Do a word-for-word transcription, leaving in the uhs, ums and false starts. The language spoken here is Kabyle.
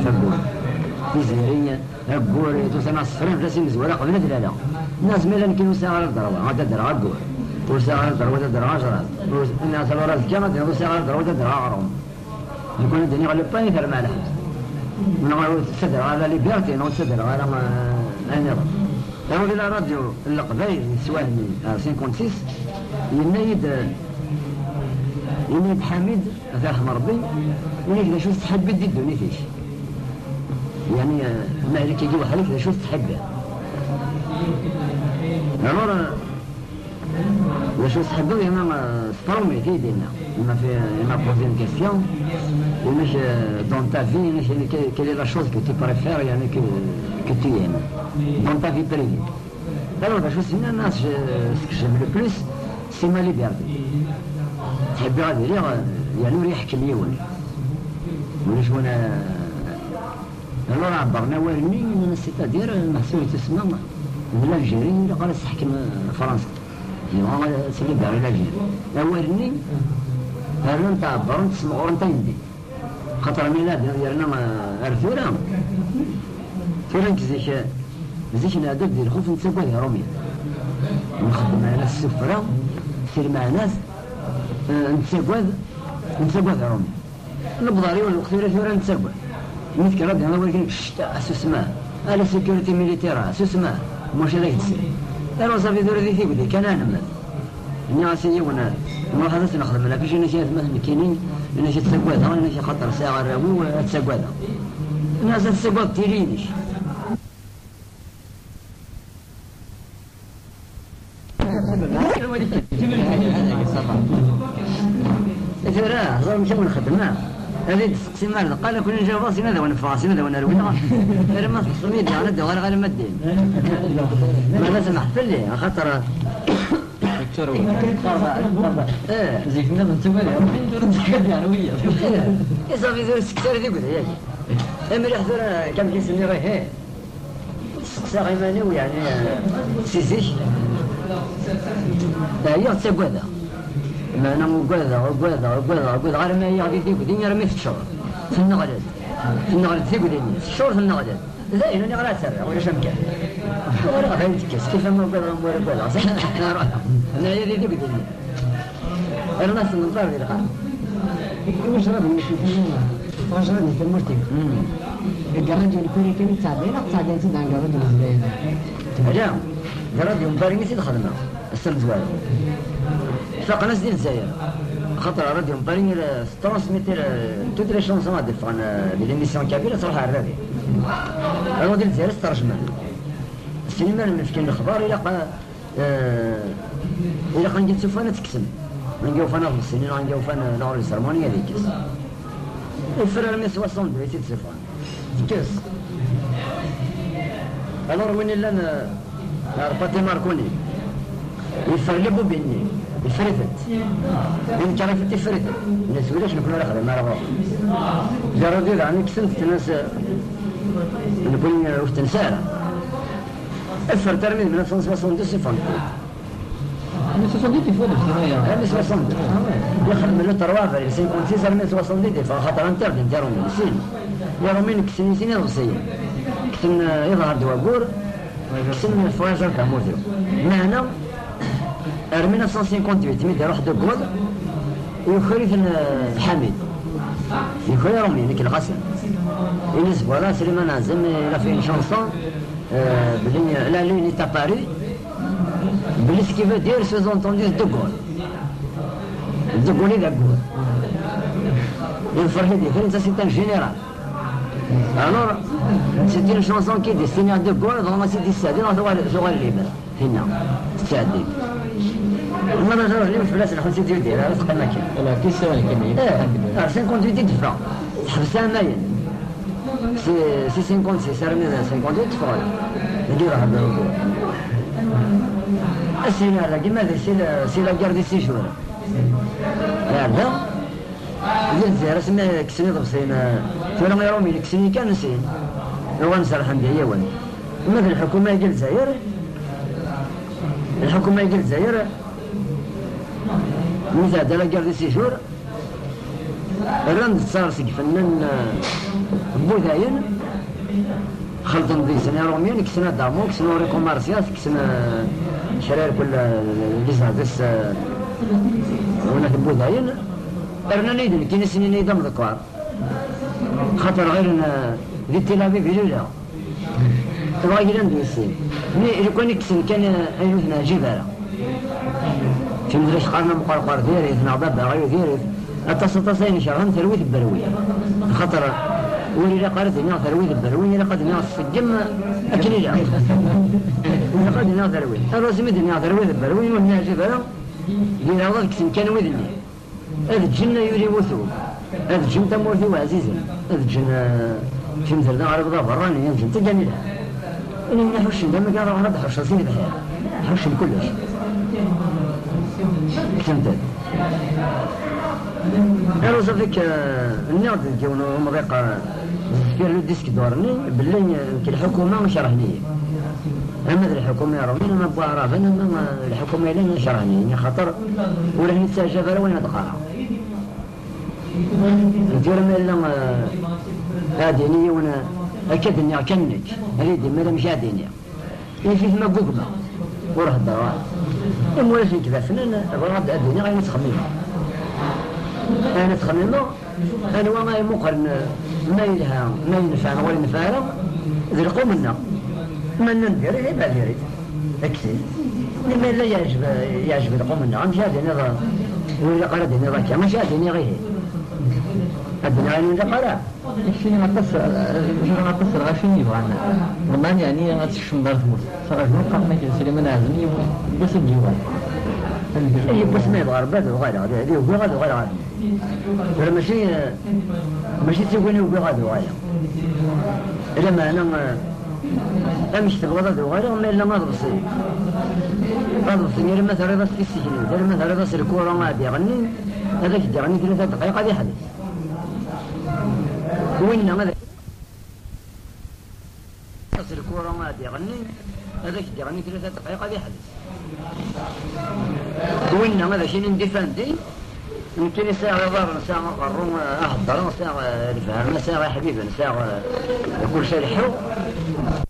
Aggur. Tiziri, aggur, tusa-n asefran fell-as imezwura qbel ad lala. Nniɣ-as ma yella nekkini ur sɛiɣ ara ddrew, ad d-rreɣ aggur. Ur sɛiɣ ara ddrew, ad d-rreɣ ajrad. Ur s-, nniɣ-as alors azekka ad d-iniɣ ur sɛiɣ ara ddrew, ad d-rreɣ aɣrum. Lukan ad d-iniɣ le pain termeɛ lḥebs. Neɣ ur ttadreɣ ara la liberté, neɣ ur ttadreɣ ara, eh, ayen iḍen. Iruḥ di la radio n Leqbayel di teswiɛt-nni, ar cinquante-six, yenna-yi-d, yenna-yi-d Ḥamid, ad t-yerḥem Rebbi, yenna-k d acu tettḥibbiḍ di ddunit-ik? Yeɛni, eh, ma yella-k-agi weḥd-k, d acu tettḥibbiḍ? Alors, eh, d acu tettḥibbiḍ, yenna, eh, s promis, i d-yenna. Il m'a fait, il m'a posé une question. Yenna-k, eh, dans ta vie, yenna-k, quelle, quelle est la chose que tu préfères, yeɛni, que, que tu aimes dans ta vie privée? Alors, d acu s-yenna, ce que j'aime le plus, c'est ma liberté. Ttḥibbiɣ ad iliɣ, eh, yeɛni ur yi-ḥekkem yiwen. Ulac win, eh, alors ɛebbren awal-nni, c'est-à-dire, eh, meḥsub yettwasemma d l'Algérie, ur ilaq ara ad s-teḥkem, eh, Fransa. Yebɣa ad s-libérer l'Algérie. Awal-nni, rran-t ɛebbren-t, smeɣren-t ayen din. Xaṭer mi la d-yerna, eh, ar tura. Tura nekk zik, eh, zik nɛedda-d di lxuf, nettagad Iṛumyen. Nxeddem ala s ssufra, s lmeɛnat, eh, nettagad, nettagad Iṛumyen. Nebḍa ar yiwen lweqt tura, tura nettagad. Mi tekker ad d-yerna wagi, ccta, susma. Ala sécurité militaire, susma. Maca d ak-d-sel. Aru safi tura di tigdi kan ad nemmet. Nniɣ-as i yiwen, nruḥ ad as-nexdem la fiche, yenna-k atma nekkini, yenna-k ad ttagadeɣ, yenna-k axaṭer sɛiɣ arraw-iw, ad ttagadeɣ. Nniɣ-as ad tessagadeḍ tili-inek. Tura, ẓer amek i wen-xeddmeɣ. Ad yi-d-testeqsim ar deqqal, ad ken-njaweḍ, sin ad awen-ffɣeɣ, sin ad awen-rwiɣ. Arma teṭṭfem-iyi-d, ad d-uɣaleɣ arma d din. Ma d asemḥ fell-i, axaṭer Docteur, eh, zik nniḍen ttagad Iṛumyen, tura ttagad Iṛumyen. Eh, iẓabi tura sektar di gudi-agi. Amriḥ tura, kam k-s-nniɣ, ihi. Seqsaɣ iman-iw, yeɛni, eh, si zik. Ɛyiɣ, ttagadeɣ. Meɛna ugadeɣ, ugadeɣ, ugadeɣ, ugadeɣ, armi ɛyiɣ di tigdi, armi teččur. Tenneɣled. Tenneɣled tigdi-nni. Teččur, tenneɣled. Dayen, aniɣer ara tt-rreɣ, ulac amkan. Ur ɣef ayen tekkes, kif ama ugadeɣ, am ur ugadeɣ. Nɛya di tigdi-nni. Rna-ten nḍar di lqaɛ. Iwacu rad n-, iwacu rad n tamurt-iw? Deg ṛṛadyu n Kurika i ttɛeddayen, neɣ ttɛeddayen-tt-id deg ṛṛadyu n Lezzayer? Ala, deg ṛṛadyu n Paris i t-id-xedmeɣ, ass amezwaru. Faqen-as di Lezzayer. Axaṭer ṛṛadyu n Paris, il transmettait, euh, toutes les chansons ad d-ffɣen, euh, di l'émission kabyle, ad truḥ ar Rabi. Ṛṛadyu di Lezzayer, s tṛejma. Sin imir mi fkin lexbar, ilaq, euh, ilaq anga tt-ufan ad tt-kksen. Anga ufan aḍebsi-nni, anga ufan, euh, l'enregistrement-nni ad ikkes. Iffer armi soixante-deux i tt-id-ssufɣen. Tekkes. Alors win illan, euh, Ar Pati Marconi. Yeffer libubin-nni. Yeffer-itent. Yenker-itent, yeffer-itent. Nnas ulac, nekkni ur nexdim ara ɣur-. Jarrad daɣen kksen-t, tenna-s, nekkni ur t-tensa ara. Effert armi d mille neuf cent soixante-deux, sifant. Mille soixante-dix, il faut de travail, hein. Mille soixante-deux. Ah ouais. Yexdem le trois avril cinquante-six, armi soixante-dix, il faut, xaṭer interdit, interrompu. Sin. Iṛumyen kksen i sin iḍebsiyen. Kksen, eh, iḍher d waggur. Kksen lefrajer tamurt-iw. Meɛna, ar mille neuf cent cinquante-huit, mi d-iruḥ De Gaulle, yuker-iten, eh, Ḥamid. Yuker Iṛumyen, nekk lɣasen. Ini-as, voilà, Slimane Azem, il a fait une chanson, euh, belli, la lune est apparue, belli ce qui veut dire, sous-entendu, De Gaulle. De Gaulle i d aggur. Yefreḥ-id, c'est un général. Alors, c'est une chanson qui est destinée à De Gaulle, vraiment, c'est dit ça, tuɣal, tuɣal libre. Tinna, tettɛeddi. Ma d acu, ur fell-as lḥut i d-yudir, ara teqqim akken. Voilà, kis wan kan, eh, ar cinquante-huit i d-teffeɣ. Teḥbes ɛamayen. Si, si cinquante-six armi d cinquante-huit teffeɣ. Deg iḍ hedd ugur. Ass-nni ar dagi, ma d si la, si la guerre de séjour. Ar da, Di Lezzayer, asmi kksen iḍebsiyen, eh, tura Iṛumyen kksen-iyi kan sin, uɣalen serrḥen-d i yiwen. Ma d lḥukuma-agi n Lezzayer, lḥukuma-agi n Lezzayer, mi tɛedda la guerre de séjour, Rran-d ttaṛ seg fennan, eh, n wudayen, xelḍen deg-sen Iṛumyen, kksen adamu, kksen uriku marsyas, kksen, eh, kra irkul, eh, les artistes, eh, wina n wudayen. Rnan-iyi-d nekkini, snin-iyi-d amḍekkar. Xaṭer ɣilen, eh, di Tel Aviv i luleɣ. Dɣa glan-d wis sin. Mi lukan i kksen kan, eh, ayen ur ten-ɛǧib ara. Timedra qqaren ameqrqur diri-t, neɣ d abaɣi diri-t. Aṭas, aṭas ayen kerhen terwit n berwin. Xaṭer ur ilaq ara ad iniɣ terwit n berwin, ilaq ad iniɣ tṣeggem akken ilaq. Ilaq ad iniɣ terwit. Ar wasmi d-iniɣ terwit n berwin ur ten-iɛǧib ara, giraɣ ad kksen kan wid-nni. Ad ǧǧen ay ul-iw utug, ad ǧǧen tamurt-iw ɛzizen, ad ǧǧen, eh, timdel d aɣrib d aberrani, ad ǧǧen tagamila. Ini-wen ḥuccen d amagad, ruḥen ad ḥuccen si lebḥir, ḥuccen kullec. Kksen-ten. Aruẓ avik, eh, nniɣ-d deg yiwen umḍiq, eh, deffir le disque d'or-nni, belli, eh, nekk lḥukuma kerhen-iyi. Ama d lḥukuma iṛumyen, ama n waɛraben, ama, eh, lḥukuma yellan kerhen-iyi, xaṭer ur ten-ittaɛjab ara wayen ad qqareɣ. Tura ma yella, eh, ad d-yini yiwen, eh, akka d-nniɣ kan nekk, ad yi-d-imir amek ad d-iniɣ. Yif-it ma ggugmeɣ, ur heddreɣ ara. Imuras nekk d afnan, bɣiɣ ad d-iniɣ ayen ttxemmimeɣ. Ayen ttxemmimeɣ, anwa ay imuqlen, ma yelha, ma yenfeɛ, ur yenfeɛ ara, d lqum-nneɣ. Ma nnan diri, ihi bɛed diri. Kkes-it. Ma yella yeɛjeb, yeɛjeb lqum-nneɣ, amek ara d-tiniḍ, ur ilaq ara ad d-tiniḍ akka, amek ara d-iniɣ ihi? Ad d-iniɣ ayen ur ilaq ara? Keččini aṭas, keččini aṭas n lɣaci i yebɣan. Ḍman, yeɛni, ad tekcem ɣer tmurt. Ttṛaǧun qqaren-ak d Sliman Ɛazem, yiw-, yiwwas ad d-yuɣal. Yiwwas ma yebɣa Rebbi ad uɣaleɣ, d, d, ugiɣ ad uɣaleɣ ɣer tmurt. Tura mačči, mačči d tugna i ugiɣ ad uɣaleɣ. Lameɛna, eh, amek tebɣiḍ ad uɣaleɣ ma yella aḍebsi? Aḍebsi, alamma terriḍ-as tiseknint, alamma terriḍ-as lkura ad iɣenni, ad ak-d-iɣenni tlata ddqayeq ad iḥbes. Winna ad as lkura ad iɣenni, ad ak-d-iɣenni tlata ddqayeq ad iḥbes. Winna ad ak-inin difandi, nekkini sɛiɣ iḍarren, sɛiɣ aqerru, aheddreɣ, sɛiɣ, eh, lefhama, sɛiɣ iḥbiben, sɛiɣ, eh, kullec ad leḥḥuɣ.